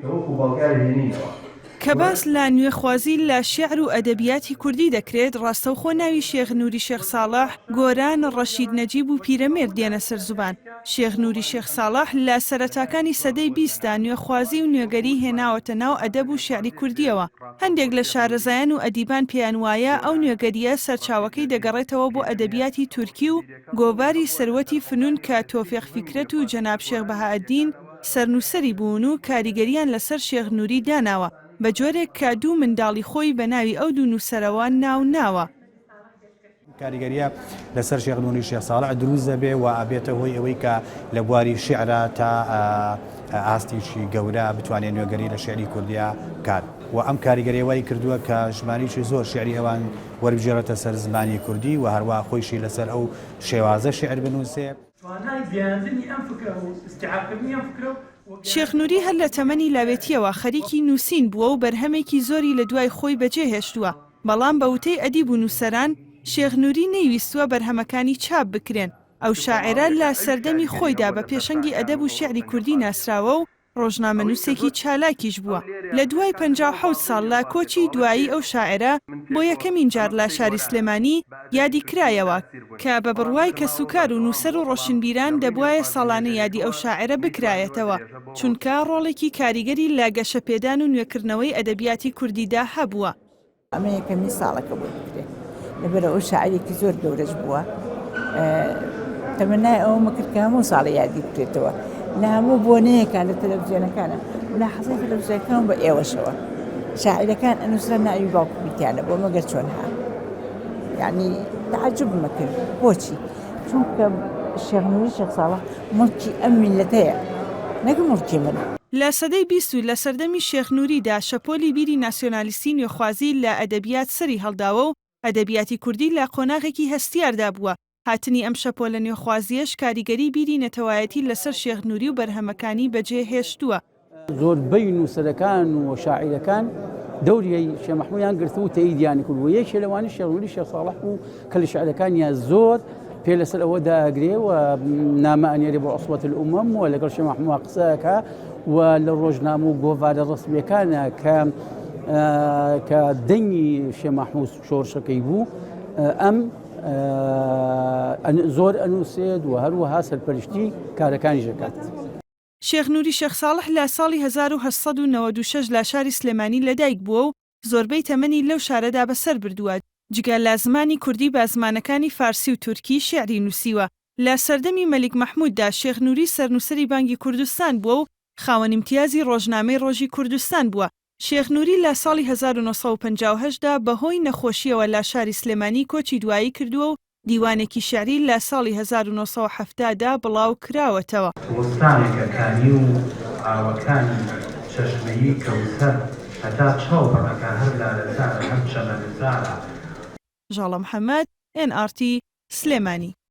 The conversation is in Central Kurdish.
کە وەکو بەڵگە ئەیهێنینەوە. کە باس لە نوێخوازی لە شیعر و ئەدەبیاتی کوردی دەکرێت، ڕاستەوخۆ ناوی شێخ نوری شێخ ساڵح، گۆران، ڕەشید نەجیب و پیرەمێرد دێنە سەر زوبان. شێخ نوری شێخ ساڵح لە سەرەتاکانی سەدەی بیستدا نوێخوازی و نوێگەری هێناوەتە ناو ئەدەب و شیعری کوردییەوە. هەندێک لە شارەزایان و ئەدیبان پێیان وایە ئەو نوێگەرییە سەرچاوەکەی دەگەڕێتەوە بۆ ئەدەبیاتی تورکی و گۆڤاری سروەتی فنون کە تۆفیق فیکرەت و جەناب شێخ بەهائەدین سەرنووسەری بوون و کاریگەرییان لەسەر شێخ نوری داناوە، بە جۆرێک کە دوو منداڵی خۆی بە ناوی ئەو دوو نووسەرەوە ناو ناوە. کاریگەرییە لەسەر شێخ نوری شێخ ساڵح دروست دەبێ و ئەبێتە هۆی ئەوەی کە لە بواری شیعرا تا ئاستێکی گەورە بتوانێ نوێگەری لە شیعری کوردیا بکات و ئەم کاریگەریە وای کردووە کە ژمارەیەکی زۆر شیعری ئەوان وەربگێڕێتە سەر زمانی کوردی و هەروا خۆیشی لەسەر ئەو شێوازە شیعر بنووسێ. توانای گەیاندنی ئەم فکرە و ئیستیعابکردنی ئەم فکرە و. شێخ نوری هەر لە تەمەنی لاوێتییەوە خەریکی نووسین بووە و بەرهەمێکی زۆری لە دوای خۆی بەجێ هێشتووە، بەڵام بە وتەی ئەدیب و نووسەران، شێخ نوری نەیویستووە بەرهەمەکانی چاپ بکرێن. ئەو شاعێرە لە سەردەمی خۆیدا بە پێشەنگی ئەدەب و شیعری کوردی ناسراوە و ڕۆژنامەنووسێکی چالاکیش بووە. لە دوای 57 ساڵ لە کۆچی دوایی ئەو شاعێرە، بۆ یەکەمین جار لە شاری سلێمانی یادی کرایەوە، کە بە بڕوای کەسوکار و نووسەر و ڕۆشنبیران دەبوایە ساڵانە یادی ئەو شاعێرە بکرایەتەوە، چونکە ڕۆڵێکی کاریگەری لە گەشەپێدان و نوێکردنەوەی ئەدەبیاتی کوردیدا هەبووە. ئەمە یەکەمین ساڵە کە بۆی بکرێت لەبەرئەوە شاعیرێکی زۆر گەورەش بووە تەمەنای ئەوەمە کرد کە هەموو ساڵی یادی بکرێتەوە لە هەموو بۆنەیەکە لە تەلەڤزیۆنەکانە ملاحەزەی تەلەڤزیۆنەکان بە ئێوەشەوە شاعیرەکان ئەنووسرا ناوی باوک بیتیانە بۆ مەگەر چۆن ها یعنی تعجبمە کرد بۆچی چونکە شێخ نوری شێخ ساڵح موڵکی ئەم میللەتەیە نەک موڵکی من. لە سەدەی 20 و لە سەردەمی شێخ نوری دا شەپۆلی بیری ناسیۆنالیستی نوێخوازی لە ئەدەبیات سەری هەڵداوە و ئەدەبیاتی کوردی لە قۆناغێکی هەستیاردا بووە، هاتنی ئەم شەپۆلە نوێخوازییەش کاریگەری بیری نەتەوایەتی لەسەر شێخ نوری و بەرهەمەکانی بەجێ هێشتووە. زۆربەی نووسەرەکان و شاعیرەکان دەوری شێخ مەحموودیان گرتبوو و تەئیدیان کردبوو. یەکێ لەوانە شێخ نوری شێخ ساڵح بوو کە لە شیعرەکانیا زۆر پێ لەسەر ئەوە داگرێ و نامە ئەنێرێ بۆ عوسبەت الئومەم و لەگەڵ شێخ مەحموود قسە ئەکا و لە ڕۆژنامە و گۆڤارە ڕەسمییەکانە کە کە دەنگی شێخ مەحموود شۆڕشەکەی بوو ئەم زۆر ئەنووسێت و هەروەها سەرپەرشتی کارەکانیش ئەکات. شێخ نوری شێخ ساڵح لە ساڵی 1896 لە شاری سلێمانی لەدایک بووە و زۆربەی تەمەنی لەو شارەدا بەسەر بردووە، جگە لە زمانی کوردی بە زمانەکانی فارسی و تورکی شیعری نووسیوە. لە سەردەمی مەلیک مەحمووددا شێخ نوری سەرنووسەری بانگی کوردستان بووە و خاوەن ئیمتیازی ڕۆژنامەی ڕۆژی کوردستان بووە. شێخ نوری لە ساڵی 1958 دا بەهۆی نەخۆشییەوە لە شاری سلێمانی کۆچی دوایی کردووە و دیوانێکی شیعری لە ساڵی 1970 دا بڵاو کراوەتەوە. بوستانێکە کانی و ئاوەکانی چەشمەیی کەوسەر هەتا چاو پڕ ئەکا هەر لالەزارە هەر چەمەنزارە. ژاڵە محەمەد، ئێن ئاڕ تی، سلێمانی.